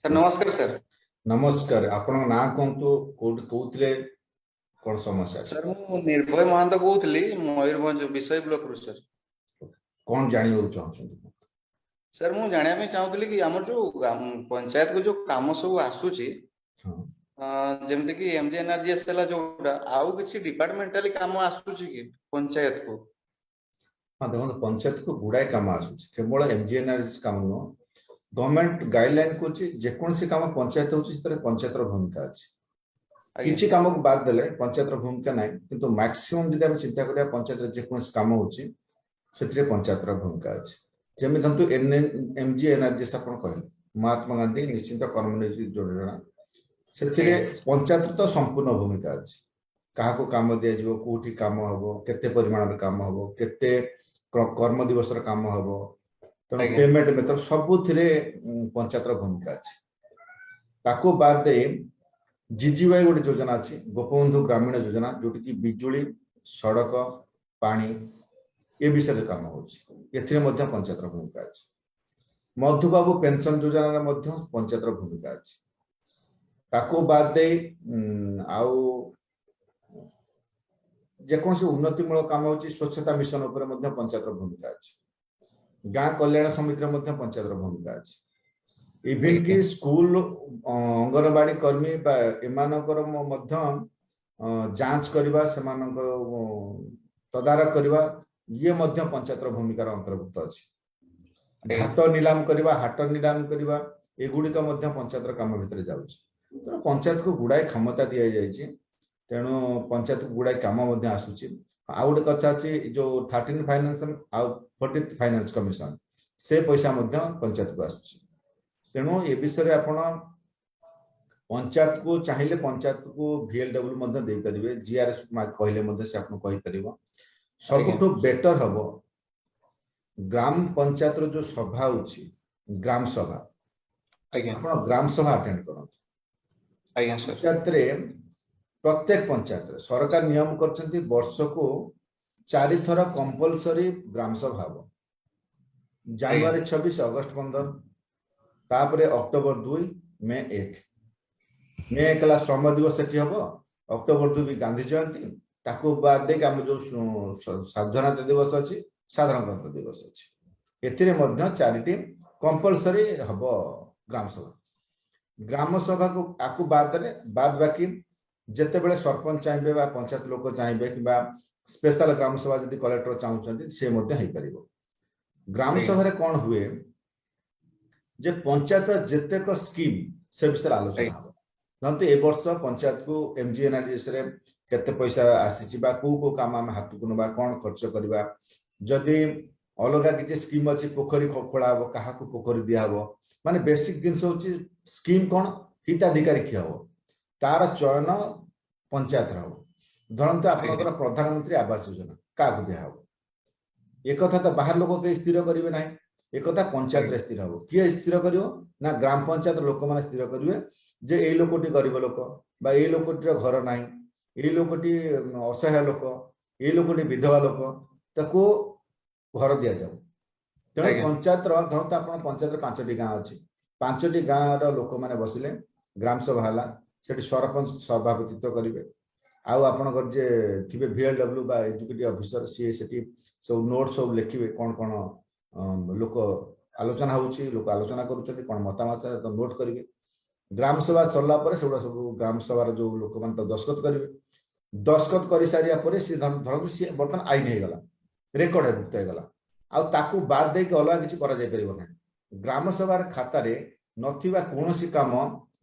Sir, ନମସ୍କାର sir. ନମସ୍କାର। ଆପଣଙ୍କ ନାଁ କୁହନ୍ତୁ, କୋଉଠି କହୁଥିଲେ, କଣ ସମସ୍ୟା ଅଛି? ସାର୍, ମୁଁ ନିର୍ଭୟ ମହାନ୍ତ କହୁଥିଲି, ମୟୂରଭଞ୍ଜ ବିଷୟ ବ୍ଲକରୁ ସାର୍। କଣ ଜାଣିବାକୁ ଚାହୁଁଛନ୍ତି? ସାର୍, ମୁଁ ଜାଣିବା ପାଇଁ ଚାହୁଁଥିଲି କି ଆମର ଯୋଉ ପଞ୍ଚାୟତକୁ ଯୋଉ କାମ ସବୁ ଆସୁଛି, ଯେମିତି କି ଏମଜିଏନଆରଜିଏସ୍ ହେଲା ଯୋଉଟା, ଆଉ କିଛି ଡିପାର୍ଟମେଣ୍ଟାଲି କାମ ଆସୁଛି କି ପଞ୍ଚାୟତକୁ? ହଁ, ଦେଖନ୍ତୁ, ପଞ୍ଚାୟତକୁ ଗୁଡାଏ କାମ ଆସୁଛି। କେବଳ ଏମଜିଏନଆରଜିଏସ୍ କାମ ନୁହଁ। ଗଭର୍ଣ୍ଣମେଣ୍ଟ ଗାଇଡଲାଇନ କହୁଛି, ଯେକୌଣସି କାମ ପଞ୍ଚାୟତ ହଉଛି, ସେଥିରେ ପଞ୍ଚାୟତର ଭୂମିକା ଅଛି। କିଛି କାମକୁ ବାଦ ଦେଲେ ପଞ୍ଚାୟତର ଭୂମିକା ନାହିଁ, କିନ୍ତୁ ମାକ୍ସିମମ୍ ଯଦି ଆମେ ଚିନ୍ତା କରିବା, ପଞ୍ଚାୟତରେ ଯେକୌଣସି କାମ ହଉଛି, ସେଥିରେ ପଞ୍ଚାୟତର ଭୂମିକା ଅଛି। ଯେମିତି ଧରନ୍ତୁ ଏମଜିଏନଆରଜିଏସ୍ ଆପଣ କହିଲେ, ମହାତ୍ମା ଗାନ୍ଧୀ ନିଶ୍ଚିତ କର୍ମ ନିଯୁକ୍ତି ଯୋଜନା, ସେଥିରେ ପଞ୍ଚାୟତର ତ ସମ୍ପୂର୍ଣ୍ଣ ଭୂମିକା ଅଛି। କାହାକୁ କାମ ଦିଆଯିବ, କୋଉଠି କାମ ହବ, କେତେ ପରିମାଣର କାମ ହବ, କେତେ କର୍ମ ଦିବସର କାମ ହବ, ତେଣୁ ପେମେଣ୍ଟ ମେଥଡ, ସବୁଥିରେ ପଞ୍ଚାୟତର ଭୂମିକା ଅଛି। ତାକୁ ବାଦ ଦେଇ ଜିଜିୱାଇ ଗୋଟେ ଯୋଜନା ଅଛି, ଗୋପବନ୍ଧୁ ଗ୍ରାମୀଣ ଯୋଜନା, ଯୋଉଠି କି ବିଜୁଳି, ସଡକ, ପାଣି ଏ ବିଷୟରେ କାମ ହଉଛି। ଏଥିରେ ମଧ୍ୟ ପଞ୍ଚାୟତର ଭୂମିକା ଅଛି। ମଧୁବାବୁ ପେନସନ ଯୋଜନାରେ ମଧ୍ୟ ପଞ୍ଚାୟତର ଭୂମିକା ଅଛି। ତାକୁ ବାଦ ଦେଇ ଆଉ ଯେକୌଣସି ଉନ୍ନତିମୂଳକ କାମ ହଉଛି, ସ୍ୱଚ୍ଛତା ମିଶନ ଉପରେ ମଧ୍ୟ ପଞ୍ଚାୟତର ଭୂମିକା ଅଛି। ଗାଁ କଲ୍ୟାଣ ସମିତିରେ ମଧ୍ୟ ପଞ୍ଚାୟତର ଭୂମିକା ଅଛି। ଇଭିନ୍ କି ସ୍କୁଲ, ଅଙ୍ଗନବାଡି କର୍ମୀ ବା ଏମାନଙ୍କର ମଧ୍ୟ ଯାଞ୍ଚ କରିବା, ସେମାନଙ୍କର ତଦାରଖ କରିବା, ଇଏ ମଧ୍ୟ ପଞ୍ଚାୟତର ଭୂମିକାର ଅନ୍ତର୍ଭୁକ୍ତ ଅଛି। ଘାଟ ନିଲାମ କରିବା, ହାଟ ନିଲାମ କରିବା, ଏଗୁଡିକ ମଧ୍ୟ ପଞ୍ଚାୟତର କାମ ଭିତରେ ଯାଉଛି। ତେଣୁ ପଞ୍ଚାୟତକୁ ଗୁଡାଏ କ୍ଷମତା ଦିଆଯାଇଛି। ତେଣୁ ପଞ୍ଚାୟତକୁ ଗୁଡାଏ କାମ ମଧ୍ୟ ଆସୁଛି। ଆଉ ଗୋଟେ କଥା ଅଛି, ଯୋଉ 13 ଫାଇନାନ୍ସ ଆଉ 14th finance commission, ସେ ପଇସା ମଧ୍ୟ ପଞ୍ଚାୟତକୁ ଆସୁଛି। ତେଣୁ ଏ ବିଷୟରେ ଆପଣ ପଞ୍ଚାୟତକୁ ଚାହିଁଲେ ପଞ୍ଚାୟତକୁ ଭିଏଲଡବ୍ଲ୍ୟୁ ମଧ୍ୟ ଦେଇପାରିବେ। ଜିଆରଏସ୍ କହିଲେ ମଧ୍ୟ ସେ ଆପଣଙ୍କୁ କହିପାରିବ। ସବୁଠୁ ବେଟର ହବ, ଗ୍ରାମ ପଞ୍ଚାୟତର ଯୋଉ ସଭା ହଉଛି, ଗ୍ରାମ ସଭା, ଆପଣ ଗ୍ରାମ ସଭା ଆଟେଣ୍ଡ କରନ୍ତୁ। ଆଜ୍ଞା ସାର୍। ପଞ୍ଚାୟତରେ, ପ୍ରତ୍ୟେକ ପଞ୍ଚାୟତରେ ସରକାର ନିୟମ କରିଛନ୍ତି, ବର୍ଷକୁ 4 ଥର କମ୍ପଲସରି ଗ୍ରାମ ସଭା ହବ। ଜାନୁଆରୀ 26, ଅଗଷ୍ଟ 15, ତାପରେ ଅକ୍ଟୋବର 2, ମେ 1। ମେ 1 ହେଲା ଶ୍ରମ ଦିବସ, ସେଠି ହବ। ଅକ୍ଟୋବର 2 ଗାନ୍ଧୀ ଜୟନ୍ତୀ। ତାକୁ ବାଦ ଦେଇକି ଆମ ଯୋଉ ସାଧାରଣତନ୍ତ୍ର ଦିବସ ଅଛି, ସାଧାରଣତନ୍ତ୍ର ଦିବସ ଅଛି, ଏଥିରେ ମଧ୍ୟ ଚାରିଟି କମ୍ପଲସରି ହବ ଗ୍ରାମ ସଭା। ଗ୍ରାମ ସଭାକୁ ଆକୁ ବାଦ ଦେଲେ ବାଦ ବାକି ଯେତେବେଳେ ସରପଞ୍ଚ ଚାହିଁବେ ବା ପଞ୍ଚାୟତ ଲୋକ ଚାହିଁବେ କିମ୍ବା ସ୍ପେଶାଲ ଗ୍ରାମ ସଭା ଯଦି କଲେକ୍ଟର ଚାହୁଁଛନ୍ତି, ସେ ମଧ୍ୟ ହେଇପାରିବ। ଗ୍ରାମ ସଭାରେ କଣ ହୁଏ ଯେ ପଞ୍ଚାୟତର ଯେତେକ ସ୍କିମ୍, ସେ ବିଷୟରେ ଆଲୋଚନା ହବ। ଧରନ୍ତୁ ଏ ବର୍ଷ ପଞ୍ଚାୟତକୁ ଏମଜିଏନଆରଜିଏସ୍ ରେ କେତେ ପଇସା ଆସିଛି ବା କୋଉ କୋଉ କାମ ଆମେ ହାତକୁ ନେବା, କଣ ଖର୍ଚ୍ଚ କରିବା, ଯଦି ଅଲଗା କିଛି ସ୍କିମ୍ ଅଛି, ପୋଖରୀ ଖୋଳା ହବ, କାହାକୁ ପୋଖରୀ ଦିଆହବ, ମାନେ ବେସିକ ଜିନିଷ ହଉଛି ସ୍କିମ୍ କଣ, ହିତାଧିକାରୀ କିଏ ହବ, ତାର ଚୟନ ପଞ୍ଚାୟତରେ ହବ। ଧରନ୍ତୁ ଆପଣଙ୍କର ପ୍ରଧାନମନ୍ତ୍ରୀ ଆବାସ ଯୋଜନା କାହାକୁ ଦିଆହବ, ଏକଥା ତ ବାହାର ଲୋକ କେହି ସ୍ଥିର କରିବେ ନାହିଁ। ଏକଥା ପଞ୍ଚାୟତରେ ସ୍ଥିର ହବ। କିଏ ସ୍ଥିର କରିବ ନା ଗ୍ରାମ ପଞ୍ଚାୟତ ଲୋକମାନେ ସ୍ଥିର କରିବେ ଯେ ଏଇ ଲୋକଟି ଗରିବ ଲୋକ ବା ଏଇ ଲୋକଟିର ଘର ନାହିଁ, ଏଇ ଲୋକଟି ଅସହାୟ ଲୋକ, ଏଇ ଲୋକଟି ବିଧବା ଲୋକ, ତାକୁ ଘର ଦିଆଯାଉ। ତେଣୁ ପଞ୍ଚାୟତର, ଧରନ୍ତୁ ଆପଣ ପଞ୍ଚାୟତର ପାଞ୍ଚଟି ଗାଁ ଅଛି, ପାଞ୍ଚଟି ଗାଁର ଲୋକମାନେ ବସିଲେ, ଗ୍ରାମ ସଭା ହେଲା, ସେଠି ସରପଞ୍ଚ ସଭାପତିତ୍ୱ କରିବେ। ଆଉ ଆପଣଙ୍କର ଯିଏ ଥିବେ ଭିଏଲଡବ୍ଲ୍ୟୁ ବା ଏକ୍ଜିକ୍ୟୁଟିଭ ଅଫିସର, ସିଏ ସେଠି ସବୁ ନୋଟ ସବୁ ଲେଖିବେ, କଣ କଣ ଲୋକ ଆଲୋଚନା ହଉଛି, ଲୋକ ଆଲୋଚନା କରୁଛନ୍ତି, କଣ ମତାମତ ନୋଟ କରିବେ। ଗ୍ରାମ ସଭା ସରିଲା ପରେ ସେଗୁଡ଼ା ସବୁ ଗ୍ରାମ ସଭାର ଯୋଉ ଲୋକମାନେ ତ ଦସ୍ତଖତ କରିବେ। ଦସ୍ତଖତ କରିସାରିବା ପରେ ସିଏ ଧରନ୍ତୁ ସିଏ ବର୍ତ୍ତମାନ ଆଇନ ହେଇଗଲା, ରେକର୍ଡ ଭୁକ୍ତ ହେଇଗଲା। ଆଉ ତାକୁ ବାଦ ଦେଇକି ଅଲଗା କିଛି କରାଯାଇ ପାରିବ ନାହିଁ। ଗ୍ରାମ ସଭାର ଖାତାରେ ନଥିବା କୌଣସି କାମ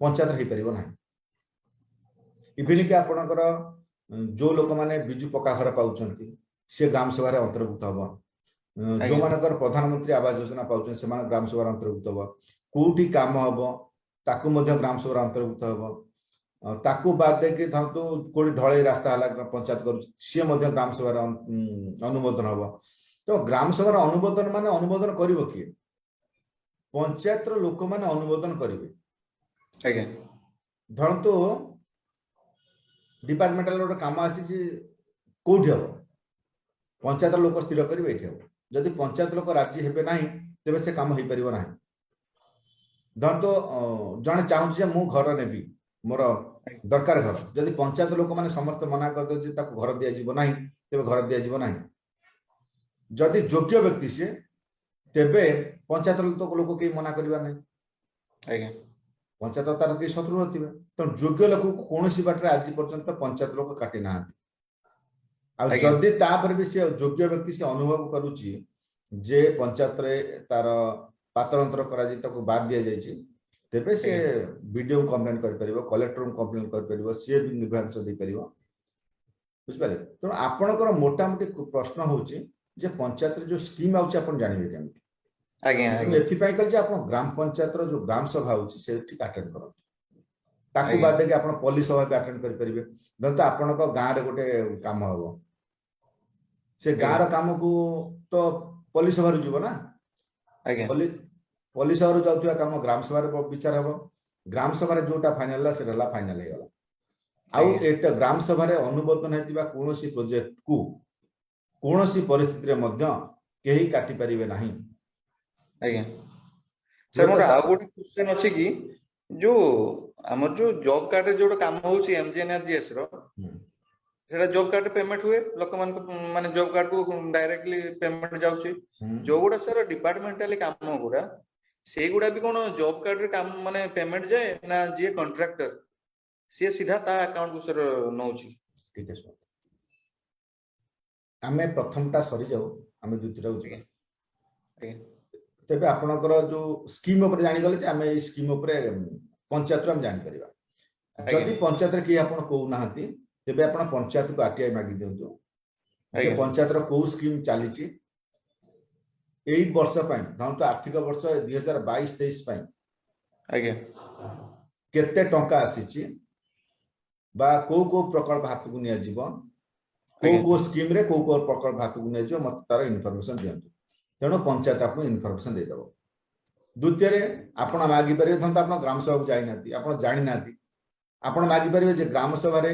ପଞ୍ଚାୟତରେ ହେଇପାରିବ ନାହିଁ। ଇଭିନ୍ କି ଆପଣଙ୍କର ଯୋଉ ଲୋକମାନେ ବିଜୁ ପକ୍କା ଘର ପାଉଛନ୍ତି, ସେ ଗ୍ରାମ ସଭାରେ ଅନ୍ତର୍ଭୁକ୍ତ ହବ। ଯୋଉମାନଙ୍କର ପ୍ରଧାନମନ୍ତ୍ରୀ ଆବାସ ଯୋଜନା ପାଉଛନ୍ତି, ସେମାନେ ଗ୍ରାମ ସଭାରେ ଅନ୍ତର୍ଭୁକ୍ତ ହବ। କୋଉଠି କାମ ହବ, ତାକୁ ମଧ୍ୟ ଗ୍ରାମ ସଭାରେ ଅନ୍ତର୍ଭୁକ୍ତ ହବ। ତାକୁ ବାଦ ଦେଇକି ଧରନ୍ତୁ କୋଉଠି ଢଳେଇ ରାସ୍ତା ହେଲା, ପଞ୍ଚାୟତ କରୁଛି, ସିଏ ମଧ୍ୟ ଗ୍ରାମ ସଭାରେ ଅନୁମୋଦନ ହବ। ତ ଗ୍ରାମ ସଭାର ଅନୁମୋଦନ ମାନେ ଅନୁମୋଦନ କରିବ କିଏ? ପଞ୍ଚାୟତର ଲୋକମାନେ ଅନୁମୋଦନ କରିବେ। ଧରନ୍ତୁ ଡିପାର୍ଟମେଣ୍ଟାଲ ଗୋଟେ କାମ ଆସିଛି, କୋଉଠି ହବ, ପଞ୍ଚାୟତର ଲୋକ ସ୍ଥିର କରିବେ ଏଇଠି ହବ। ଯଦି ପଞ୍ଚାୟତ ଲୋକ ରାଜି ହେବେ ନାହିଁ, ତେବେ ସେ କାମ ହେଇପାରିବ ନାହିଁ। ଧରନ୍ତୁ ଜଣେ ଚାହୁଁଛି ଯେ ମୁଁ ଘର ନେବି, ମୋର ଦରକାର ଘର। ଯଦି ପଞ୍ଚାୟତ ଲୋକମାନେ ସମସ୍ତେ ମନା କରିଦେବେ ଯେ ତାକୁ ଘର ଦିଆଯିବ ନାହିଁ, ତେବେ ଘର ଦିଆଯିବ ନାହିଁ। ଯଦି ଯୋଗ୍ୟ ବ୍ୟକ୍ତି ସିଏ, ତେବେ ପଞ୍ଚାୟତ ଲୋକ କେହି ମନା କରିବା ନାହିଁ। ଆଜ୍ଞା। ପଞ୍ଚାୟତ ତାର କେହି ଶତ୍ରୁ ନଥିବେ। ତେଣୁ ଯୋଗ୍ୟ ଲୋକକୁ କୌଣସି ବାଟରେ ଆଜି ପର୍ଯ୍ୟନ୍ତ ପଞ୍ଚାୟତ ଲୋକ କାଟି ନାହାନ୍ତି। ଆଉ ଯଦି ତାପରେ ବି ସେ ଯୋଗ୍ୟ ବ୍ୟକ୍ତି, ସେ ଅନୁଭବ କରୁଛି ଯେ ପଞ୍ଚାୟତରେ ତାର ପାତରଅନ୍ତର କରାଯାଇ ତାକୁ ବାଦ ଦିଆଯାଇଛି, ତେବେ ସେ ବିଡିଓ କମ୍ପ୍ଲେନ କରିପାରିବ, କଲେକ୍ଟରଙ୍କୁ କମ୍ପ୍ଲେନ କରିପାରିବ, ସିଏ ବି ନିର୍ଭାଂଶ ଦେଇପାରିବ। ବୁଝିପାରିଲେ? ତେଣୁ ଆପଣଙ୍କର ମୋଟାମୋଟି ପ୍ରଶ୍ନ ହଉଛି ଯେ ପଞ୍ଚାୟତରେ ଯୋଉ ସ୍କିମ୍ ଆଉଛି ଆପଣ ଜାଣିବେ କେମିତି? ଆଜ୍ଞା। ତେଣୁ ଏଥିପାଇଁ କହିଲି ଯେ ଆପଣ ଗ୍ରାମ ପଞ୍ଚାୟତର ଯୋଉ ଗ୍ରାମ ସଭା ହଉଛି ସେଠି ଆଟେଣ୍ଡ କରନ୍ତୁ। ତାକୁ ବାଦ ଦେଇକି ଆପଣ ପଲ୍ଲୀ ସଭା ବି ଆଟେଣ୍ଡ କରିପାରିବେ। ଧରନ୍ତୁ ଆପଣଙ୍କ ଗାଁରେ ଗୋଟେ କାମ ହବ, ସେ ଗାଁର କାମକୁ ତ ପଲ୍ଲୀ ସଭାରୁ ଯିବ ନା? ଆଜ୍ଞା। ପଲ୍ଲୀ ସଭାରୁ ଯାଉଥିବା କାମ ଗ୍ରାମ ସଭାରେ ବିଚାର ହବ। ଗ୍ରାମ ସଭାରେ ଯୋଉଟା ଫାଇନାଲ ହେଲା ସେଟା ହେଲା, ଫାଇନାଲ ହେଇଗଲା। ଆଉ ଏଇଟା ଗ୍ରାମ ସଭାରେ ଅନୁମୋଦନ ହେଇଥିବା କୌଣସି ପ୍ରୋଜେକ୍ଟକୁ କୌଣସି ପରିସ୍ଥିତିରେ ମଧ୍ୟ କେହି କାଟି ପାରିବେ ନାହିଁ। ଆଜ୍ଞା ସାର୍, ମୋର ଆଉ ଗୋଟେ କ୍ୱେଶ୍ଚନ ଅଛି କି ଯୋଉ ଆମର ଯୋଉ ଜବ କାର୍ଡରେ ଯୋଉଟା କାମ ହଉଛି ଏମଜିଏନଆରଜିଏସ୍ ର, ସେଟା ଜବ କାର୍ଡରେ ପେମେଣ୍ଟ ହୁଏ ଲୋକମାନଙ୍କୁ, ମାନେ ଜବ କାର୍ଡ କୁ ଡାଇରେକ୍ଟଲି ପେମେଣ୍ଟ ଯାଉଛି। ଯୋଉଗୁଡା ସାର୍ ଡିପାର୍ଟମେଣ୍ଟାଲି କାମ ଗୁଡା, ସେଇଗୁଡା ବି କଣ ଜବ କାର୍ଡରେ କାମ ମାନେ ପେମେଣ୍ଟ ଯାଏ, ନା ଯିଏ କଣ୍ଟ୍ରାକ୍ଟର ସିଏ ସିଧା ତା ଆକାଉଣ୍ଟ କୁ ସାର୍ ନଉଛି? ଠିକ ଅଛି, ଆମେ ପ୍ରଥମଟା ସରିଯାଉ, ଆମେ ଦ୍ୱିତୀୟଟାକୁ ଯିବା। ଆଜ୍ଞା। ତେବେ ଆପଣଙ୍କର ଯୋଉ ସ୍କିମ୍ ଉପରେ ଜାଣିଗଲେ ଯେ ଆମେ ଏଇ ସ୍କିମ୍ ଉପରେ ପଞ୍ଚାୟତରୁ ଆମେ ଜାଣିପାରିବା। ଯଦି ପଞ୍ଚାୟତରେ କେହି ଆପଣ କହୁନାହାନ୍ତି, ତେବେ ଆପଣ ପଞ୍ଚାୟତକୁ ଆରଟିଆଇ ମାଗି ଦିଅନ୍ତୁ ଯେ ପଞ୍ଚାୟତର କୋଉ ସ୍କିମ୍ ଚାଲିଛି ଏଇ ବର୍ଷ ପାଇଁ, ଧରନ୍ତୁ ଆର୍ଥିକ ବର୍ଷ 2022-23 ପାଇଁ କେତେ ଟଙ୍କା ଆସିଛି ବା କୋଉ କୋଉ ପ୍ରକଳ୍ପ ହାତକୁ ନିଆଯିବ, କୋଉ କୋଉ ସ୍କିମରେ କୋଉ କୋଉ ପ୍ରକଳ୍ପ ହାତକୁ ନିଆଯିବ, ମତେ ତାର ଇନଫର୍ମେସନ ଦିଅନ୍ତୁ। ତେଣୁ ପଞ୍ଚାୟତ ଆପଣଙ୍କୁ ଇନଫର୍ମେସନ ଦେଇଦେବ। ଦ୍ୱିତୀୟରେ ଆପଣ ମାଗିପାରିବେ, ଧରନ୍ତୁ ଆପଣ ଗ୍ରାମ ସଭାକୁ ଯାଇନାହାନ୍ତି, ଆପଣ ଜାଣିନାହାନ୍ତି, ଆପଣ ମାଗିପାରିବେ ଯେ ଗ୍ରାମ ସଭାରେ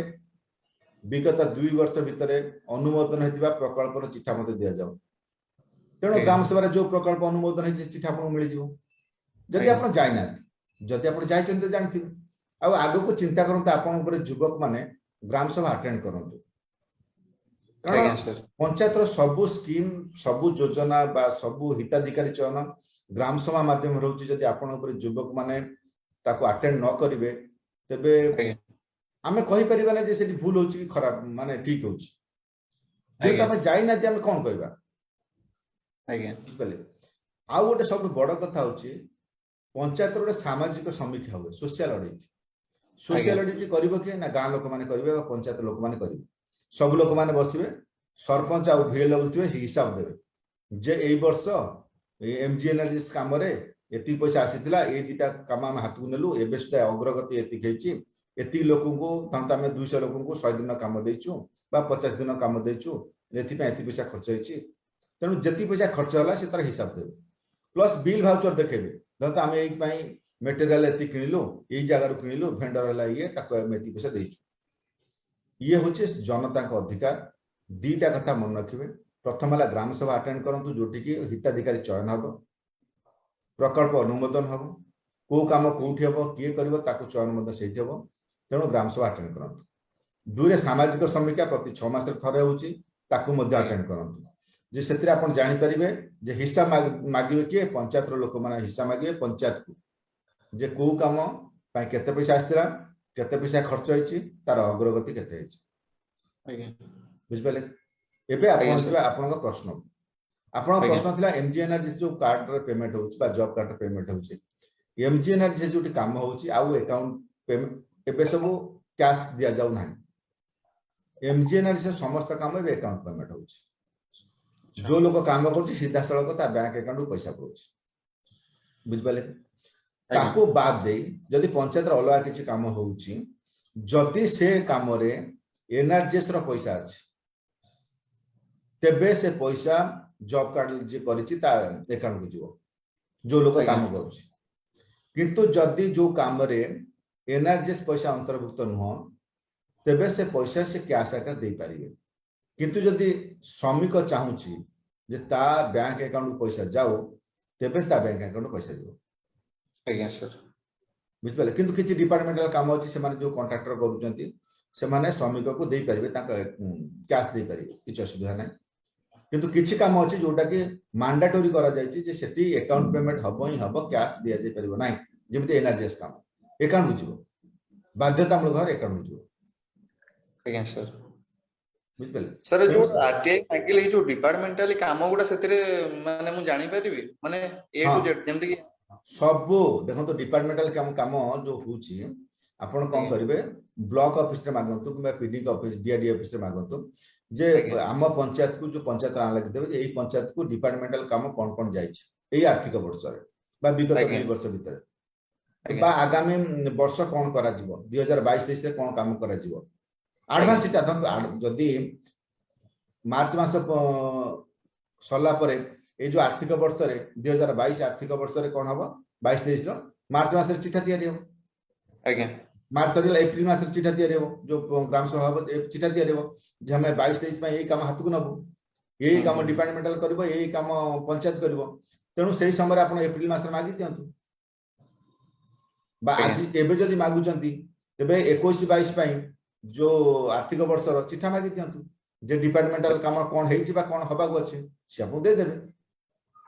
ବିଗତ 2 ବର୍ଷ ଭିତରେ ଅନୁମୋଦନ ହେଇଥିବା ପ୍ରକଳ୍ପର ଚିଠା ମତେ ଦିଆଯାଉ। ତେଣୁ ଗ୍ରାମ ସଭାରେ ଯୋଉ ପ୍ରକଳ୍ପ ଅନୁମୋଦନ ହେଇଛି ସେ ଚିଠା ଆପଣଙ୍କୁ ମିଳିଯିବ, ଯଦି ଆପଣ ଯାଇନାହାନ୍ତି। ଯଦି ଆପଣ ଯାଇଛନ୍ତି ତ ଜାଣିଥିବେ। ଆଉ ଆଗକୁ ଚିନ୍ତା କରନ୍ତୁ, ଆପଣଙ୍କ ଉପରେ ଯୁବକ ମାନେ ଗ୍ରାମ ସଭା ଆଟେଣ୍ଡ କରନ୍ତୁ, କାରଣ ପଞ୍ଚାୟତର ସବୁ ସ୍କିମ୍, ସବୁ ଯୋଜନା ବା ସବୁ ହିତାଧିକାରୀ ଚୟନ ଗ୍ରାମ ସଭା ମାଧ୍ୟମରେ ରହୁଛି। ଯଦି ଆପଣଙ୍କ ଉପରେ ଯୁବକ ମାନେ ତାକୁ ଆଟେଣ୍ଡ ନ କରିବେ, ତେବେ ଆମେ କହିପାରିବା ନା ଯେ ସେଠି ଭୁଲ ହଉଛି କି ଖରାପ, ମାନେ ଠିକ ହଉଛି। ଯେହେତୁ ଆମେ ଯାଇନାହାନ୍ତି, ଆମେ କଣ କହିବା? ବୁଝିପାରିଲେ? ଆଉ ଗୋଟେ ସବୁଠୁ ବଡ କଥା ହଉଛି ପଞ୍ଚାୟତର ଗୋଟେ ସାମାଜିକ ସମୀକ୍ଷା ହୁଏ, ସୋସିଆଲ ଅଡିଟ୍। ସୋସିଆଲ ଅଡିଟ୍ କରିବ କିଏ? ନା ଗାଁ ଲୋକମାନେ କରିବେ ବା ପଞ୍ଚାୟତ ଲୋକମାନେ କରିବେ। ସବୁ ଲୋକମାନେ ବସିବେ, ସରପଞ୍ଚ ଆଉ ଭିଏଲଓ ଥିବେ, ହିସାବ ଦେବେ ଯେ ଏଇ ବର୍ଷ ଏମଜିଏନଆରଜିଏସ୍ କାମରେ ଏତିକି ପଇସା ଆସିଥିଲା, ଏଇ ଦିଟା କାମ ଆମେ ହାତକୁ ନେଲୁ, ଏବେ ସୁଦ୍ଧା ଅଗ୍ରଗତି ଏତିକି ହେଇଛି, ଏତିକି ଲୋକଙ୍କୁ, ଧରନ୍ତୁ ଆମେ 200 ଲୋକଙ୍କୁ 100 ଦିନ କାମ ଦେଇଛୁ ବା 50 ଦିନ କାମ ଦେଇଛୁ, ଏଥିପାଇଁ ଏତିକି ପଇସା ଖର୍ଚ୍ଚ ହେଇଛି। ତେଣୁ ଯେତିକି ପଇସା ଖର୍ଚ୍ଚ ହେଲା ସେ ତାର ହିସାବ ଦେବେ, ପ୍ଲସ୍ ବିଲ୍ ଭାଉଚର ଦେଖେଇବେ। ଧରନ୍ତୁ ଆମେ ଏଇ ପାଇଁ ମେଟେରିଆଲ ଏତିକି କିଣିଲୁ, ଏଇ ଜାଗାରୁ କିଣିଲୁ, ଭେଣ୍ଡର ହେଲା ଇଏ, ତାକୁ ଆମେ ଏତିକି ପଇସା ଦେଇଛୁ। ଇଏ ହଉଛି ଜନତାଙ୍କ ଅଧିକାର। ଦିଟା କଥା ମନେ ରଖିବେ। ପ୍ରଥମ ହେଲା ଗ୍ରାମ ସଭା ଆଟେଣ୍ଡ କରନ୍ତୁ, ଯୋଉଠିକି ହିତାଧିକାରୀ ଚୟନ ହବ, ପ୍ରକଳ୍ପ ଅନୁମୋଦନ ହବ, କୋଉ କାମ କୋଉଠି ହବ, କିଏ କରିବ, ତାକୁ ଚୟନ ମଧ୍ୟ ସେଇଠି ହବ। ତେଣୁ ଗ୍ରାମ ସଭା ଆଟେଣ୍ଡ କରନ୍ତୁ। ଦୁଇରେ ସାମାଜିକ ସମୀକ୍ଷା ପ୍ରତି 6 ମାସରେ ଥରେ ହଉଛି, ତାକୁ ମଧ୍ୟ ଆଟେଣ୍ଡ କରନ୍ତୁ, ଯେ ସେଥିରେ ଆପଣ ଜାଣିପାରିବେ ଯେ ହିସାବ ମାଗିବେ କିଏ, ପଞ୍ଚାୟତର ଲୋକମାନେ ହିସାବ ମାଗିବେ ପଞ୍ଚାୟତକୁ, ଯେ କୋଉ କାମ ପାଇଁ କେତେ ପଇସା ଆସିଥିଲା, କେତେ ପଇସା ଖର୍ଚ୍ଚ ହେଇଛି, ତାର ଅଗ୍ରଗତି କେତେ ହେଇଛି। ବୁଝିପାରିଲେ? ଏବେ ଆପଣ ଯିବା ଆପଣଙ୍କ ପ୍ରଶ୍ନ। ଆପଣଙ୍କ ପ୍ରଶ୍ନ ଥିଲା ଏମଜିଏନଆରଜି ଯୋଉ କାର୍ଡରେ ପେମେଣ୍ଟ ହଉଛି ବା ଜବ କାର୍ଡରେ ପେମେଣ୍ଟ ହଉଛି, ଏମଜିଏନଆରଜି ଯୋଉଠି କାମ ହଉଛି ଆଉ ଆକାଉଣ୍ଟ ପେମେଣ୍ଟ ଏବେ ସବୁ କ୍ୟାଶ ଦିଆଯାଉ ନାହିଁ। ଏମଜିଏନଆରଜି ସମସ୍ତ କାମ ଏବେ ଆକାଉଣ୍ଟ ପେମେଣ୍ଟ ହଉଛି। ଯୋଉ ଲୋକ କାମ କରୁଛି ସିଧାସଳଖ ତା ବ୍ୟାଙ୍କ ଆକାଉଣ୍ଟକୁ ପଇସା ପଡୁଛି। ବୁଝିପାରିଲେ? ତାକୁ ବାଦ ଦେଇ ଯଦି ପଞ୍ଚାୟତର ଅଲଗା କିଛି କାମ ହଉଛି, ଯଦି ସେ କାମରେ ଏନଆରଜିଏସ୍ ର ପଇସା ଅଛି, ତେବେ ସେ ପଇସା ଜବ କାର୍ଡ ଯିଏ କରିଛି ତା ଆକାଉଣ୍ଟକୁ ଯିବ, ଯୋଉ ଲୋକ କାମ କରୁଛି। କିନ୍ତୁ ଯଦି ଯୋଉ କାମରେ ଏନଆରଜିଏସ୍ ପଇସା ଅନ୍ତର୍ଭୁକ୍ତ ନୁହଁ, ତେବେ ସେ ପଇସା ସେ କ୍ୟାଶ ଆକାରରେ ଦେଇପାରିବେ। କିନ୍ତୁ ଯଦି ଶ୍ରମିକ ଚାହୁଁଛି ଯେ ତା ବ୍ୟାଙ୍କ ଆକାଉଣ୍ଟକୁ ପଇସା ଯାଉ, ତେବେ ତା ବ୍ୟାଙ୍କ ଆକାଉଣ୍ଟକୁ ପଇସା ଯିବ। ଆଜ୍ଞା ସାର୍। ବୁଝିପାରିଲେ? କିନ୍ତୁ କିଛି ଡିପାର୍ଟମେଣ୍ଟାଲ କାମ ଅଛି, ସେମାନେ ଯୋଉ କଣ୍ଟ୍ରାକ୍ଟର କରୁଛନ୍ତି ସେମାନେ ଶ୍ରମିକକୁ ଦେଇପାରିବେ, ତାଙ୍କ କ୍ୟାଶ ଦେଇପାରିବେ, କିଛି ଅସୁବିଧା ନାହିଁ। କିନ୍ତୁ କିଛି କାମ ଅଛି ଯୋଉଟା କି ମାଣ୍ଡାଟୋରି କରାଯାଇଛି ଯେ ସେଠି ଆକାଉଣ୍ଟ ପେମେଣ୍ଟ ହବ ହିଁ ହବ, କ୍ୟାଶ ଦିଆଯାଇ ପାରିବ ନାହିଁ। ଯେମିତି ଏନଆରଜିଏସ୍ କାମ ଆକାଉଣ୍ଟକୁ ଯିବ, ବାଧ୍ୟତାମୂଳକ ଭାବରେ ଆକାଉଣ୍ଟକୁ ଯିବ। ଆଜ୍ଞା ସାର୍। ବୁଝିପାରିଲେ? ସାର୍, ଯୋଉ ଆରଟିଆଇ ମାଗିଲେ ଏଇ ଯୋଉ ଡିପାର୍ଟମେଣ୍ଟାଲି କାମ ଗୁଡା ସେଥିରେ ମାନେ ମୁଁ ଜାଣିପାରିବି, ମାନେ ଏ ଟୁ ଜେଡ୍ ଯେମିତି କି? ସବୁ ଦେଖନ୍ତୁ, ଡିପାର୍ଟମେଣ୍ଟାଲ କାମ କାମ ଯୋଉ ହଉଛି, ଆପଣ କଣ କରିବେ, ବ୍ଲକ ଅଫିସରେ ମାଗନ୍ତୁ କିମ୍ବା ପିଡି ଅଫିସ, ଡିଆରଡି ଅଫିସରେ ମାଗନ୍ତୁ ଯେ ଆମ ପଞ୍ଚାୟତକୁ ଯୋଉ ପଞ୍ଚାୟତ ନାଁ ଲେଖିଦେବେ ଯେ ଏଇ ପଞ୍ଚାୟତକୁ ଡିପାର୍ଟମେଣ୍ଟାଲ କାମ କଣ କଣ ଯାଇଛି ଏଇ ଆର୍ଥିକ ବର୍ଷରେ ବା ବିଗତ 2 ବର୍ଷ ଭିତରେ ବା ଆଗାମୀ ବର୍ଷ କଣ କରାଯିବ, 2022-23ରେ କଣ କାମ କରାଯିବ। ଆଡଭାନ୍ସ ଚିଠା ଯଦି ମାର୍ଚ୍ଚ ମାସ ସରିଲା ପରେ ଏଇ ଯୋଉ ଆର୍ଥିକ ବର୍ଷରେ 2022 ଆର୍ଥିକ ବର୍ଷରେ କଣ ହବ, 22-23 ର ମାର୍ଚ୍ଚ ମାସରେ ଚିଠା ତିଆରି ହବ। ମାର୍ଚ୍ଚ ସରିଗଲା, ଏପ୍ରିଲ ମାସରେ ଚିଠା ତିଆରି ହବ, ଯୋଉ ଗ୍ରାମ ସଭା ହବ ଚିଠା ତିଆରି ହବ ଯେ ଆମେ 22-23 ପାଇଁ ଏଇ କାମ ହାତକୁ ନବୁ, ଏଇ କାମ ଡିପାର୍ଟମେଣ୍ଟାଲ କରିବ, ଏଇ କାମ ପଞ୍ଚାୟତ କରିବ। ତେଣୁ ସେଇ ସମୟରେ ଆପଣ ଏପ୍ରିଲ ମାସରେ ମାଗି ଦିଅନ୍ତୁ ବା ଆଜି ଏବେ ଯଦି ମାଗୁଛନ୍ତି ତେବେ 21-22 ପାଇଁ ଯୋଉ ଆର୍ଥିକ ବର୍ଷର ଚିଠା ମାଗି ଦିଅନ୍ତୁ ଯେ ଡିପାର୍ଟମେଣ୍ଟାଲ କାମ କଣ ହେଇଛି ବା କଣ ହବାକୁ ଅଛି, ସେ ଆପଣଙ୍କୁ ଦେଇଦେବେ।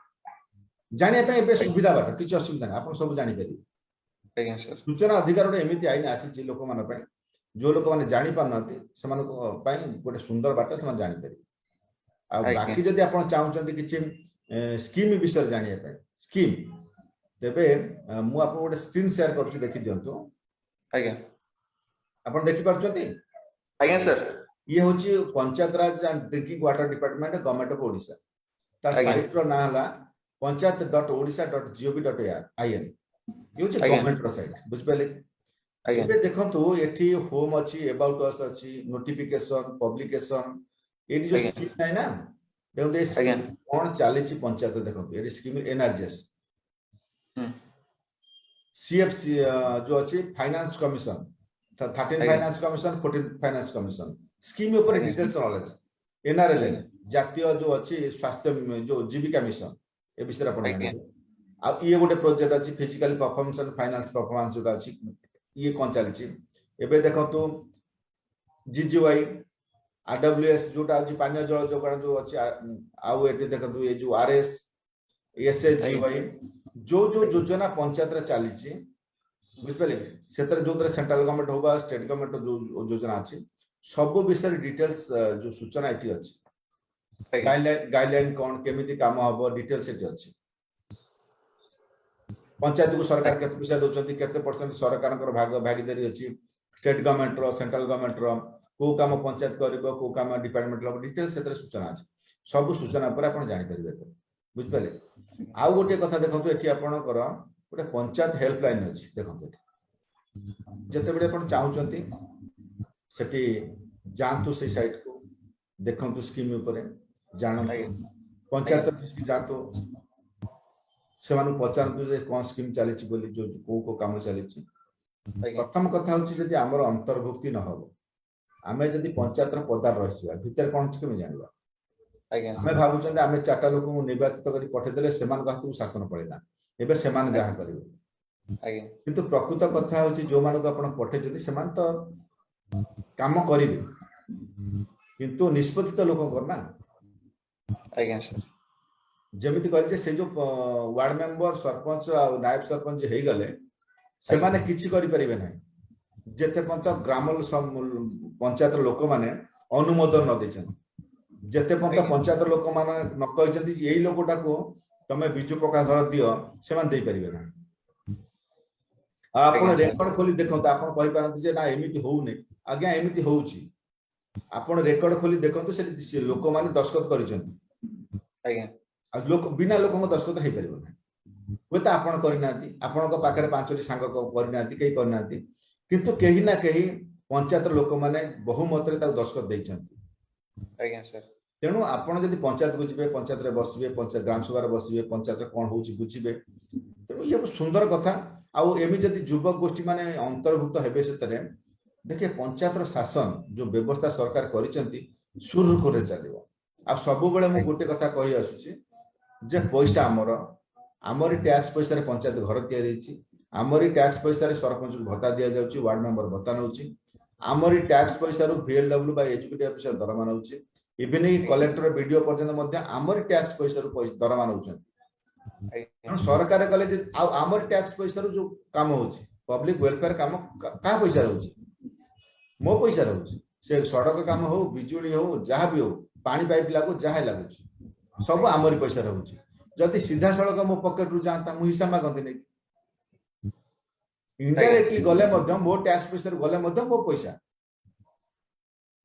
ଜାଣିବା ପାଇଁ ଏବେ ସୁବିଧା ବାଟ, କିଛି ଅସୁବିଧା ନାହିଁ, ଆପଣ ସବୁ ଜାଣିପାରିବେ। ଆଜ୍ଞା ସାର୍। ସୂଚନା ଅଧିକାର ଗୋଟେ ଏମିତି ଆଇନ ଆସିଛି ଲୋକମାନଙ୍କ ପାଇଁ, ଯୋଉ ଲୋକମାନେ ଜାଣିପାରୁନାହାନ୍ତି ସେମାନଙ୍କ ପାଇଁ ଗୋଟେ ସୁନ୍ଦର ବାଟ, ସେମାନେ ଜାଣିପାରିବେ। ଆଉ ବାକି ଯଦି ଆପଣ ଚାହୁଁଛନ୍ତି କିଛି ସ୍କିମ୍ ବିଷୟରେ ଜାଣିବା ପାଇଁ, ସ୍କିମ୍, ତେବେ ମୁଁ ଆପଣଙ୍କୁ ଗୋଟେ ସ୍କ୍ରିନ୍ ସେୟାର କରୁଛି, ଦେଖିଦିଅନ୍ତୁ। ଆଜ୍ଞା। ଆପଣ ଦେଖିପାରୁଛନ୍ତି? ଆଜ୍ଞା ସାର୍। ଇଏ ହଉଛି Panchayat Raj and drinking water department, government of Odisha. ତାର ସାଇଟ୍ ର ନାଁ ହେଲା panchayat.odisha.gov.in। ଇଏ ହଉଛି ଗଭର୍ଣ୍ଣମେଣ୍ଟର ସାଇଟ୍, ବୁଝିପାରିଲେ? ଆଜ୍ଞା। ଏବେ ଦେଖନ୍ତୁ ଏଠି ହୋମ୍ ଅଛି, ଏବାଉଟ୍ ଅସ୍ ଅଛି, ନୋଟିଫିକେସନ, ପବ୍ଲିକେସନ, ଏଇଠି ଯୋଉ ସ୍କିମ୍ ନାହିଁ ନା, ଦେଖନ୍ତୁ ଏ ସ୍କିମ୍ କଣ ଚାଲିଛି ପଞ୍ଚାୟତ। ଦେଖନ୍ତୁ ଏଠି ସ୍କିମ୍ ଏନଆରଜିଏସ୍, ସିଏଫସି ଯୋଉ ଅଛି, finance commission, 13 finance commission, 14 finance commission scheme ଉପରେ ଡିଟେଲ୍ସ ନଲେଜ, ଏନଆରଏଲଏମ୍ ଜାତୀୟ ଯୋଉ ଅଛି ସ୍ୱାସ୍ଥ୍ୟ ଯୋଉ ଜୀବିକା ମିଶନ, ଏ ବିଷୟରେ ଆପଣ ଜାଣିବେ। ଆଉ ଇଏ ଗୋଟେ ପ୍ରୋଜେକ୍ଟ ଅଛି physical performance and finance performance ଯୋଉଟା ଅଛି, ଇଏ କଣ ଚାଲିଛି ଏବେ ଦେଖନ୍ତୁ। ଜିଜିୱାଇ, ଆରଡବ୍ଲ୍ୟୁଏସ୍ ଯୋଉଟା ଅଛି ପାନୀୟ ଜଳ ଯୋଗାଣ ଯୋଉ ଅଛି, ଆଉ ଏଠି ଦେଖନ୍ତୁ ଏ ଯୋଉ ଆରଏସ୍, ଏସ୍ଏଜିୱାଇ, ଯୋଉ ଯୋଉ ଯୋଜନା ପଞ୍ଚାୟତରେ ଚାଲିଛି, ବୁଝିପାରିଲେ? ସେଥିରେ ଯୋଉଥିରେ ସେଣ୍ଟ୍ରାଲ ଗଭର୍ଣ୍ଣମେଣ୍ଟ ହଉ ବା ଷ୍ଟେଟ ଗଭର୍ଣ୍ଣମେଣ୍ଟ ଯୋଉ ଯୋଜନା ଅଛି ସବୁ ବିଷୟରେ ଡିଟେଲ୍ସ ଯୋଉ ସୂଚନା ଏଠି ଅଛି। ଗାଇଡଲାଇନ କଣ, କେମିତି କାମ ହବ, ଡିଟେଲ୍ସ ଏଠି ଅଛି। ପଞ୍ଚାୟତକୁ ସରକାର କେତେ ପଇସା ଦଉଛନ୍ତି, କେତେ ପରସେଣ୍ଟ ସରକାରଙ୍କର ଭାଗ ଭାଗିଦାରୀ ଅଛି, ଷ୍ଟେଟ ଗଭର୍ଣ୍ଣମେଣ୍ଟର, ସେଣ୍ଟ୍ରାଲ ଗଭର୍ଣ୍ଣମେଣ୍ଟର, କୋଉ କାମ ପଞ୍ଚାୟତ କରିବ, କୋଉ କାମ ଡିପାର୍ଟମେଣ୍ଟ ହବ, ଡିଟେଲ୍ସ ସେଥିରେ ସୂଚନା ଅଛି। ସବୁ ସୂଚନା ଉପରେ ଆପଣ ଜାଣିପାରିବେ, ବୁଝିପାରିଲେ? ଆଉ ଗୋଟିଏ କଥା ଦେଖନ୍ତୁ, ଏଠି ଆପଣଙ୍କର ଗୋଟେ ପଞ୍ଚାୟତ ହେଲ୍ପଲାଇନ ଅଛି। ଦେଖନ୍ତୁ ଏଠି ଯେତେବେଳେ ଆପଣ ଚାହୁଁଛନ୍ତି ସେଠି ଯାଆନ୍ତୁ, ସେଇ ସାଇଟକୁ ଦେଖନ୍ତୁ, ସ୍କିମ୍ ଉପରେ ଜାଣନ୍ତୁ, ପଞ୍ଚାୟତ ଅଫିସକି ଯାଆନ୍ତୁ, ସେମାନଙ୍କୁ ପଚାରନ୍ତୁ ଯେ କଣ ସ୍କିମ୍ ଚାଲିଛି ବୋଲି, ଯୋଉ କୋଉ କୋଉ କାମ ଚାଲିଛି। ପ୍ରଥମ କଥା ହଉଛି ଯଦି ଆମର ଅନ୍ତର୍ଭୁକ୍ତି ନ ହବ, ଆମେ ଯଦି ପଞ୍ଚାୟତର ପଦାରେ ରହିଯିବା, ଭିତରେ କଣ ଅଛି କେମିତି ଜାଣିବା? ଆମେ ଭାବୁଛନ୍ତି ଆମେ 4ଟା ଲୋକଙ୍କୁ ନିର୍ବାଚିତ କରି ପଠେଇଦେଲେ ସେମାନଙ୍କ ହାତକୁ ଶାସନ ପଳେଇଲା, ଏବେ ସେମାନେ ଯାହା କରିବେ। କିନ୍ତୁ ପ୍ରକୃତ କଥା ହଉଛି ଯୋଉମାନଙ୍କୁ ଆପଣ ପଠେଇଛନ୍ତି ସେମାନେ ତ କାମ କରିବେ, କିନ୍ତୁ ନିଷ୍ପତ୍ତି ତ ଲୋକଙ୍କର ନା। ଆଜ୍ଞା ସାର୍। ଯେମିତି କହିଲେ ଯେ ସେ ଯୋଉ ୱାର୍ଡ ମେମ୍ବର, ସରପଞ୍ଚ ଆଉ ନାୟବ ସରପଞ୍ଚ ହେଇଗଲେ ସେମାନେ କିଛି କରିପାରିବେ ନାହିଁ ଯେତେ ପର୍ଯ୍ୟନ୍ତ ଗ୍ରାମ ପଞ୍ଚାୟତର ଲୋକମାନେ ଅନୁମୋଦନ ନ ଦେଇଛନ୍ତି, ଯେତେ ପର୍ଯ୍ୟନ୍ତ ପଞ୍ଚାୟତର ଲୋକମାନେ ନ କହିଛନ୍ତି ଏଇ ଲୋକଟାକୁ ତମେ ବିଜୁ ପକ୍କା ଘର ଦିଅ, ସେମାନେ ଦେଇପାରିବେ ନାହିଁ। ଆଉ ଆପଣ ରେକର୍ଡ ଖୋଲି ଦେଖନ୍ତୁ, ଆପଣ କହିପାରନ୍ତି ଯେ ନା ଏମିତି ହଉନି। ଆଜ୍ଞା ଏମିତି ହଉଛି, ଆପଣ ରେକର୍ଡ ଖୋଲି ଦେଖନ୍ତୁ, ସେଠି ଲୋକମାନେ ଦସ୍ତଖତ କରିଛନ୍ତି। ଆଉ ଲୋକ ବିନା ଲୋକଙ୍କ ଦସ୍ତଖତ ହେଇପାରିବ ନାହିଁ। ହୁଏତ ଆପଣ କରିନାହାନ୍ତି, ଆପଣଙ୍କ ପାଖରେ 5ଟି ସାଙ୍ଗ କରିନାହାନ୍ତି, କେହି କରିନାହାନ୍ତି, କିନ୍ତୁ କେହି ନା କେହି ପଞ୍ଚାୟତର ଲୋକମାନେ ବହୁମତରେ ତାକୁ ଦସ୍ତଖତ ଦେଇଛନ୍ତି। ଆଜ୍ଞା ସାର୍। ତେଣୁ ଆପଣ ଯଦି ପଞ୍ଚାୟତକୁ ଯିବେ, ପଞ୍ଚାୟତରେ ବସିବେ, ପଞ୍ଚାୟତ ଗ୍ରାମ ସଭାରେ ବସିବେ, ପଞ୍ଚାୟତରେ କଣ ହଉଛି ବୁଝିବେ। ତେଣୁ ଇଏ ସୁନ୍ଦର କଥା। ଆଉ ଏମିତି ଯଦି ଯୁବକ ଗୋଷ୍ଠୀ ମାନେ ଅନ୍ତର୍ଭୁକ୍ତ ହେବେ ସେଥିରେ, ଦେଖିବେ ପଞ୍ଚାୟତର ଶାସନ ଯୋଉ ବ୍ୟବସ୍ଥା ସରକାର କରିଛନ୍ତି ସୁରୁଖୁରୁରେ ଚାଲିବ। ଆଉ ସବୁବେଳେ ମୁଁ ଗୋଟେ କଥା କହି ଆସୁଛି ଯେ ପଇସା ଆମର, ଆମରି ଟ୍ୟାକ୍ସ ପଇସାରେ ପଞ୍ଚାୟତ ଘର ତିଆରି ହେଇଛି, ଆମରି ଟ୍ୟାକ୍ସ ପଇସାରେ ସରପଞ୍ଚକୁ ଭତ୍ତା ଦିଆଯାଉଛି, ୱାର୍ଡ ମେମ୍ବର ଭତ୍ତା ନେଉଛି, ଆମରି ଟ୍ୟାକ୍ସ ପଇସାରୁ ଭିଏଲଡବ୍ଲ୍ୟୁ ବା ଏକ୍ଜିକ୍ୟୁଟିଭ ଅଫିସର ଦରମା ନେଉଛି, ଇଭିନ୍ କଲେକ୍ଟର ବିଡିଓ ପର୍ଯ୍ୟନ୍ତ ମଧ୍ୟ ଆମରି ଟ୍ୟାକ୍ସ ପଇସାରୁ ଦରମା ନେଉଛନ୍ତି। ତେଣୁ ସରକାର କଲେ ଯେ ଆଉ ଆମରି ଟ୍ୟାକ୍ସ ପଇସାରୁ ଯୋଉ କାମ ହଉଛି, ପବ୍ଲିକ ୱେଲଫେୟାର କାମ କାହା ପଇସା ରହୁଛି? ମୋ ପଇସା ରହୁଛି। ସେ ସଡକ କାମ ହଉ, ବିଜୁଳି ହଉ, ଯାହା ବି ହଉ, ପାଣି ପାଇପ୍ ଲାଗୁ, ଯାହା ଲାଗୁଛି, ସବୁ ଆମରି ପଇସା ରହୁଛି। ଯଦି ସିଧାସଳଖ ମୋ ପକେଟରୁ ଯାଆନ୍ତା, ମୁଁ ହିସାବ ମାଗନ୍ତି ନେଇକି। ଇନଡାଇରେକ୍ଟଲି ଗଲେ ମଧ୍ୟ, ମୋ ଟ୍ୟାକ୍ସ ପଇସାରୁ ଗଲେ ମଧ୍ୟ ମୋ ପଇସା।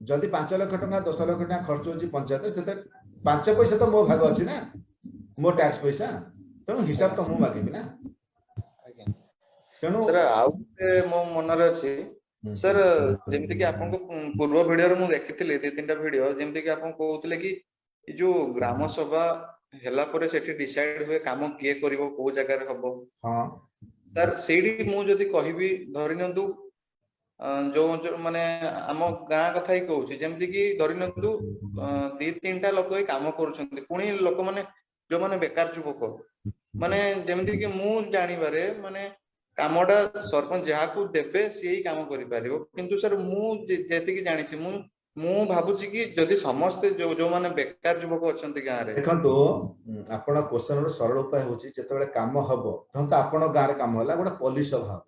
ଯଦି 5 ଲକ୍ଷ ଟଙ୍କା 10 ଲକ୍ଷ ଟଙ୍କା ଖର୍ଚ୍ଚ ହଉଛି ପଞ୍ଚାୟତ, ସେଥିରେ 5 ପଇସା ତ ମୋ ଭାଗ ଅଛି ନା, ମୋ ଟ୍ୟାକ୍ସ ପଇସା। ତେଣୁ ହିସାବ ତ ମୁଁ ମାଗିବି ନା। ତେଣୁ ସାର୍ ଆଉ ଗୋଟେ ମୋ ମନରେ ଅଛି ସାର୍, ଯେମିତି କି ଆପଣଙ୍କ ପୂର୍ବ ଭିଡିଓରେ ମୁଁ ଦେଖିଥିଲି 2-3ଟା ଭିଡିଓ, ଯେମିତି କି ଆପଣ କହୁଥିଲେ କି ଏ ଯୋଉ ଗ୍ରାମ ସଭା ହେଲା ପରେ ସେଠି ଡିସାଇଡ ହୁଏ କାମ କିଏ କରିବ, କୋଉ ଜାଗାରେ ହବ। ହଁ ସାର୍, ସେଇଠି ମୁଁ ଯଦି କହିବି, ଧରି ନିଅନ୍ତୁ ଯୋଉ ମାନେ ଆମ ଗାଁ କଥା ହିଁ କହୁଛି, ଯେମିତି କି ଧରି ନିଅନ୍ତୁ 2-3ଟା ଲୋକ ହିଁ କାମ କରୁଛନ୍ତି, ପୁଣି ଲୋକମାନେ ଯୋଉମାନେ ବେକାର ଯୁବକ, ମାନେ ଯେମିତି କି ମୁଁ ଜାଣିବାରେ ମାନେ କାମଟା ସରପଞ୍ଚ ଯାହାକୁ ଦେବେ ସିଏ ହିଁ କାମ କରିପାରିବ। କିନ୍ତୁ ସାର୍ ମୁଁ ଯେତିକି ଜାଣିଛି, ମୁଁ ଭାବୁଛି କି ଯଦି ସମସ୍ତେ ଯୋଉମାନେ ବେକାର ଯୁବକ ଅଛନ୍ତି ଗାଁରେ। ଦେଖନ୍ତୁ, ଆପଣ କ୍ୱେଶ୍ଚନ ର ସରଳ ଉପାୟ ହଉଛି, ଯେତେବେଳେ କାମ ହବ, ଧରନ୍ତୁ ଆପଣ ଗାଁରେ କାମ ହେଲା, ଗୋଟେ ପଲ୍ଲୀ ସଭା ହବ।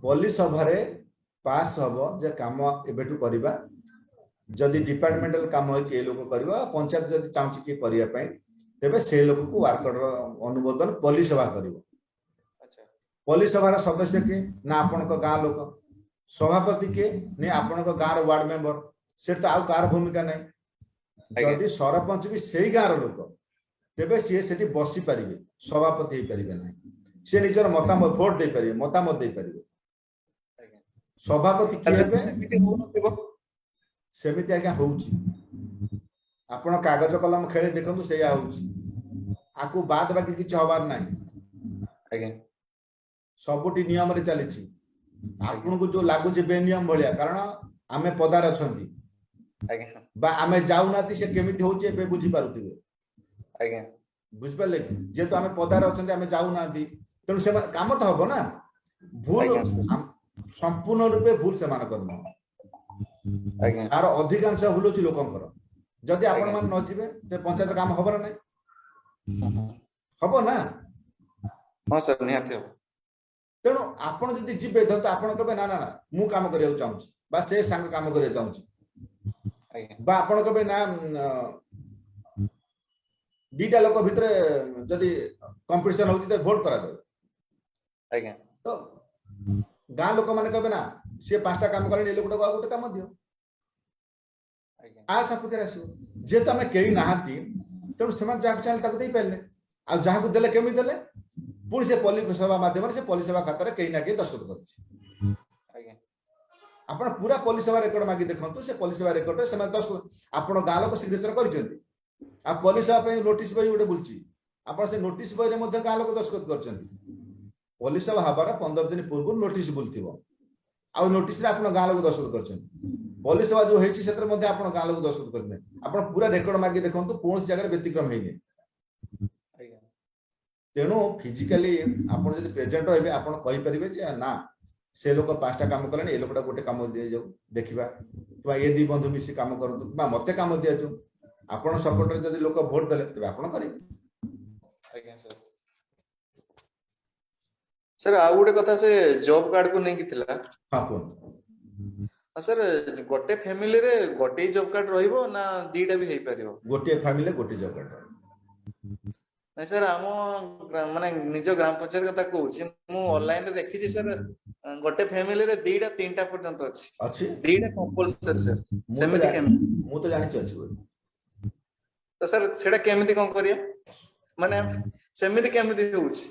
ପଲ୍ଲୀ ସଭାରେ ପାସ୍ ହବ ଯେ କାମ ଏବେଠୁ କରିବା। ଯଦି ଡିପାର୍ଟମେଣ୍ଟାଲ କାମ ହେଇଛି ଏ ଲୋକ କରିବ, ପଞ୍ଚାୟତ ଯଦି ଚାହୁଁଛି କିଏ କରିବା ପାଇଁ, ତେବେ ସେ ଲୋକକୁ ୱାର୍କ ଅର୍ଡର ଅନୁମୋଦନ ପଲ୍ଲୀ ସଭା କରିବ। ପଲ୍ଲୀ ସଭାର ସଦସ୍ୟ କିଏ ନା ଆପଣଙ୍କ ଗାଁ ଲୋକ, ସଭାପତି କିଏ ନା ଆପଣଙ୍କ ଗାଁର ୱାର୍ଡ ମେମ୍ବର। ସେଠି ତ ଆଉ କାହାର ଭୂମିକା ନାହିଁ। ଯଦି ସରପଞ୍ଚ ବି ସେଇ ଗାଁର ଲୋକ, ତେବେ ସିଏ ସେଠି ବସି ପାରିବେ, ସଭାପତି ହେଇପାରିବେ ନାହିଁ। ସିଏ ନିଜର ମତାମତ ଭୋଟ ଦେଇପାରିବେ, ମତାମତ ଦେଇପାରିବେ। ସଭାପତି କିଏ ହେବେ? ସେମିତି ଆଜ୍ଞା ହଉଛି। ଆପଣ କାଗଜ କଲମ ଖେଳି ଦେଖନ୍ତୁ, ସେଇଆ ହଉଛି। ଆକୁ ବାଦ ବାକି କିଛି ହବାର ନାହିଁ। ଆଜ୍ଞା ସବୁଠି ନିୟମରେ ଚାଲିଛି। ଆପଣଙ୍କୁ ଯୋଉ ଲାଗୁଛି ବେନିୟମ ଭଳିଆ, କାରଣ ଆମେ ପଦାରେ ଅଛନ୍ତି ବା ଆମେ ଯାଉନାହାନ୍ତି, ସେ କେମିତି ହଉଛି ଏବେ ବୁଝିପାରୁଥିବେ। ଆଜ୍ଞା ବୁଝିପାରିଲେ କି? ଯେହେତୁ ଆମେ ପଦାରେ ଅଛନ୍ତି, ଆମେ ଯାଉନାହାନ୍ତି, ତେଣୁ ସେମାନେ କାମ ତ ହବ ନା। ଭୁଲ ସମ୍ପୂର୍ଣ୍ଣ ରୂପେ ଭୁଲ ସେମାନଙ୍କର ନୁହଁ, ତାର ଅଧିକାଂଶ ଭୁଲ ହଉଛି ଲୋକଙ୍କର। ଯଦି ଆପଣ ମାନେ ନ ଯିବେ, ତେବେ ପଞ୍ଚାୟତ କାମ ହବ ନା ନାଇଁ? ହବ ନା? ହଁ ସାର୍, ନିହାତି ହବ। ତେଣୁ ଆପଣ ଯଦି ଯିବେ, ଧରନ୍ତୁ ଆପଣ କହିବେ ନା ନା ନା ମୁଁ କାମ କରିବାକୁ ଚାହୁଁଛି, ବା ସେ ସାଙ୍ଗ କାମ କରିବାକୁ ଚାହୁଁଛି, ବା ଆପଣ କହିବେ ନା ଦିଟା ଲୋକ ଭିତରେ ଯଦି କମ୍ପିଟିସନ ହଉଛି ତେବେ ଭୋଟ କରାଯାଉ। ଆଜ୍ଞା ତ ଗାଁ ଲୋକମାନେ କହିବେ ନା ସିଏ 5ଟା କାମ କଲେଣି, ଏ ଲୋକଟାକୁ ଆଉ ଗୋଟେ କାମ ଦିଅ, ଆ ସପକ୍ଷରେ ଆସିବ। ଯେହେତୁ ଆମେ କେହି ନାହାନ୍ତି, ତେଣୁ ସେମାନେ ଯାହାକୁ ଚାହିଁଲେ ତାକୁ ଦେଇପାରିଲେ। ଆଉ ଯାହାକୁ ଦେଲେ କେମିତି ଦେଲେ? ପୁଣି ସେ ପଲ୍ଲୀ ସଭା ମାଧ୍ୟମରେ ସେ ପଲ୍ଲୀ ସଭା ଖାତାରେ କେହି ନା କେହି ଦସ୍ତଖତ କରିଛି। ଆପଣ ପୁରା ପଲ୍ଲୀ ସଭା ରେକର୍ଡ ମାଗି ଦେଖନ୍ତୁ, ସେ ପଲ୍ଲୀ ସଭା ରେକର୍ଡରେ ସେମାନେ ଦସ୍ତଖତ, ଆପଣ ଗାଁ ଲୋକ ସିଗ୍ନେଚର କରିଛନ୍ତି। ଆଉ ପଲ୍ଲୀ ସଭା ପାଇଁ ନୋଟିସ ବହି ଗୋଟେ ବୁଲୁଛି, ଆପଣ ସେ ନୋଟିସ ବହିରେ ମଧ୍ୟ ଗାଁ ଲୋକ ଦସ୍ତଖତ କରିଛନ୍ତି। ପଲ୍ଲୀ ସଭା ହବାର 15 ଦିନ ପୂର୍ବରୁ ନୋଟିସ ବୁଲୁଥିବ, ଆଉ ନୋଟିସରେ ଆପଣ ଗାଁ ଲୋକ ଦସ୍ତଖତ କରିଛନ୍ତି। ପଲ୍ଲୀ ସଭା ଯୋଉ ହେଇଛି ସେଥିରେ ମଧ୍ୟ ଆପଣ ଗାଁ ଲୋକ ଦସ୍ତଖତ କରିଛନ୍ତି। ଆପଣ ପୁରା ରେକର୍ଡ ମାଗି ଦେଖନ୍ତୁ, କୌଣସି ଜାଗାରେ ବ୍ୟତିକ୍ରମ ହେଇନି। ତେଣୁ ଫିଜିକାଲି ଆପଣ ଯଦି ପ୍ରେଜେଣ୍ଟ ରହିବେ, ଆପଣ କହିପାରିବେ ଯେ ନା ସେ ଲୋକ 5ଟା କାମ କଲେଣି, ଏ ଲୋକଟା ଗୋଟେ କାମ ଦିଆଯାଉ ଦେଖିବା, କିମ୍ବା ଏ ଦି ବନ୍ଧୁ ମିଶି କାମ କରନ୍ତୁ, କିମ୍ବା ମତେ କାମ ଦିଆଯାଉ। ଆପଣ ସପୋର୍ଟରେ ଯଦି ଲୋକ ଭୋଟ ଦେଲେ ତେବେ ଆପଣ କରିବେ। ଆଜ୍ଞା ସାର୍। ସାର୍ ଆଉ ଗୋଟେ କଥା, ସେ ଜବ୍ କାର୍ଡ କୁ ନେଇକି ଥିଲା। ହଁ କୁହନ୍ତୁ। ସାର୍ ଗୋଟେ ଫ୍ୟାମିଲିରେ ଗୋଟେ ଜବ୍ କାର୍ଡ ରହିବ ନା ଦିଟା ବି ହେଇପାରିବ? ଗୋଟିଏ ଫ୍ୟାମିଲିରେ ଗୋଟେ ଜବ୍ କାର୍ଡ ରହିବ। ନାଇଁ ସାର୍, ଆମ ମାନେ ନିଜ ଗ୍ରାମ ପଞ୍ଚାୟତ କଥା କହୁଛି, ମୁଁ ଅନଲାଇନ ରେ ଦେଖିଛି ସାର୍, ଗୋଟେ ଫ୍ୟାମିଲିରେ 2ଟା 3ଟା ପର୍ଯ୍ୟନ୍ତ ଅଛି। ଅଛି? 2ଟା କମ୍ପଲସରି ସାର୍। ସେମିତି କେମିତି? ମୁଁ ତ ଜାଣିଛି ଅଛି ବୋଲି। ତ ସାର୍ ସେଟା କେମିତି କଣ କରିବା, ମାନେ ସେମିତି କେମିତି ହଉଛି?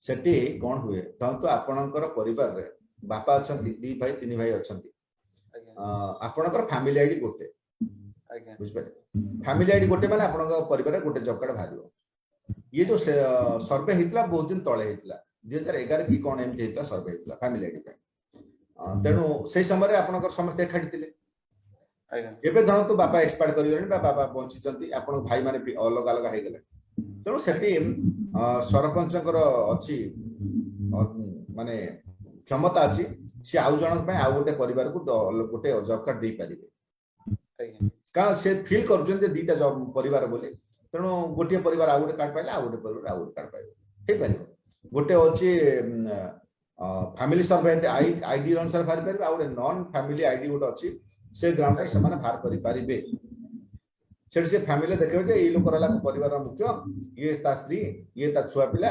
ସେଠି କଣ ହୁଏ, ଧରନ୍ତୁ ଆପଣଙ୍କର ପରିବାରରେ ବାପା ଅଛନ୍ତି, 2 ଭାଇ 3 ଭାଇ ଅଛନ୍ତି, ଆପଣଙ୍କର ଫ୍ୟାମିଲି ଆଇଡି ଗୋଟେ, ବୁଝିପାରିଲେ? ଫ୍ୟାମିଲି ଆଇଡି ଗୋଟେ ମାନେ ଆପଣଙ୍କ ପରିବାରରେ ଗୋଟେ ଜବ୍ କାର୍ଡ ବାହାରିବ। ଇଏ ଯୋଉ ସର୍ଭେ ହେଇଥିଲା ବହୁତ ଦିନ ତଳେ ହେଇଥିଲା, 2011 କି କଣ ଏମିତି ହେଇଥିଲା, ସର୍ଭେ ହେଇଥିଲା ଫ୍ୟାମିଲି ଆଇଡି ପାଇଁ। ତେଣୁ ସେଇ ସମୟରେ ଆପଣଙ୍କର ସମସ୍ତେ ଏକାଠି ଥିଲେ। ଏବେ ଧରନ୍ତୁ ବାପା ଏକ୍ସପାୟାର୍ଡ କରିଗଲେଣି ବା ବାପା ବଞ୍ଚିଛନ୍ତି, ଆପଣଙ୍କ ଭାଇ ମାନେ ଅଲଗା ଅଲଗା ହେଇଗଲେଣି। ତେଣୁ ସେଠି ସରପଞ୍ଚଙ୍କର ଅଛି ମାନେ କ୍ଷମତା ଅଛି, ସେ ଆଉ ଜଣଙ୍କ ପାଇଁ ଆଉ ଗୋଟେ ପରିବାରକୁ ଗୋଟେ ଜବ୍ କାର୍ଡ ଦେଇପାରିବେ। କାରଣ ସେ ଫିଲ୍ କରୁଛନ୍ତି ଯେ ଦିଟା ଜବ୍ ପରିବାର ବୋଲି। ତେଣୁ ଗୋଟିଏ ପରିବାର ଆଉ ଗୋଟେ କାର୍ଡ ପାଇଲେ, ଆଉ ଗୋଟେ ପରିବାର ଆଉ ଗୋଟେ କାର୍ଡ ପାଇବ, ହେଇପାରିବ। ଗୋଟେ ଅଛି ଫ୍ୟାମିଲି ସର୍ଭେ ଆଇଡି ଅନୁସାରେ ବାହାରି ପାରିବେ, ଆଉ ଗୋଟେ ନନ୍ ଫ୍ୟାମିଲି ଆଇଡି ଗୋଟେ ଅଛି, ସେ ଗ୍ରାମ ପାଇଁ ସେମାନେ ବାହାର କରିପାରିବେ। ସେଠି ସେ ଫ୍ୟାମିଲି ଦେଖିବେ ଯେ ଏଇ ଲୋକର ହେଲା ପରିବାରର ମୁଖ୍ୟ, ଇଏ ତା ସ୍ତ୍ରୀ, ଇଏ ତା ଛୁଆ ପିଲା,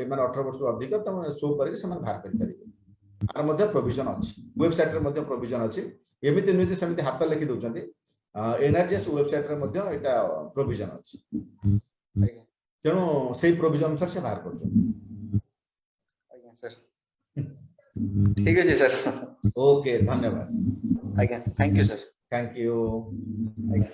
ଏମାନେ 18 ବର୍ଷରୁ ଅଧିକ, ତମେ ଶୋ କରିକି ସେମାନେ ବାହାର କରିପାରିବେ। ଆର ମଧ୍ୟ ପ୍ରୋଭିଜନ ଅଛି, ୱେବସାଇଟରେ ମଧ୍ୟ ପ୍ରୋଭିଜନ ଅଛି। ଏମିତି ନୁହେଁ ଯେ ସେମିତି ହାତ ଲେଖି ଦଉଛନ୍ତି, ଏନଆରଜିଏସ୍ ୱେବସାଇଟରେ ମଧ୍ୟ ଏଇଟା ପ୍ରୋଭିଜନ ଅଛି। ତେଣୁ ସେଇ ପ୍ରୋଭିଜନ ଅନୁସାରେ ସେ ବାହାର କରୁଛନ୍ତି। ଆଜ୍ଞା ସାର୍, ଠିକ ଅଛି ସାର୍। ଓକେ, ଧନ୍ୟବାଦ। ଆଜ୍ଞା, thank you sir. Thank you. ଆଜ୍ଞା।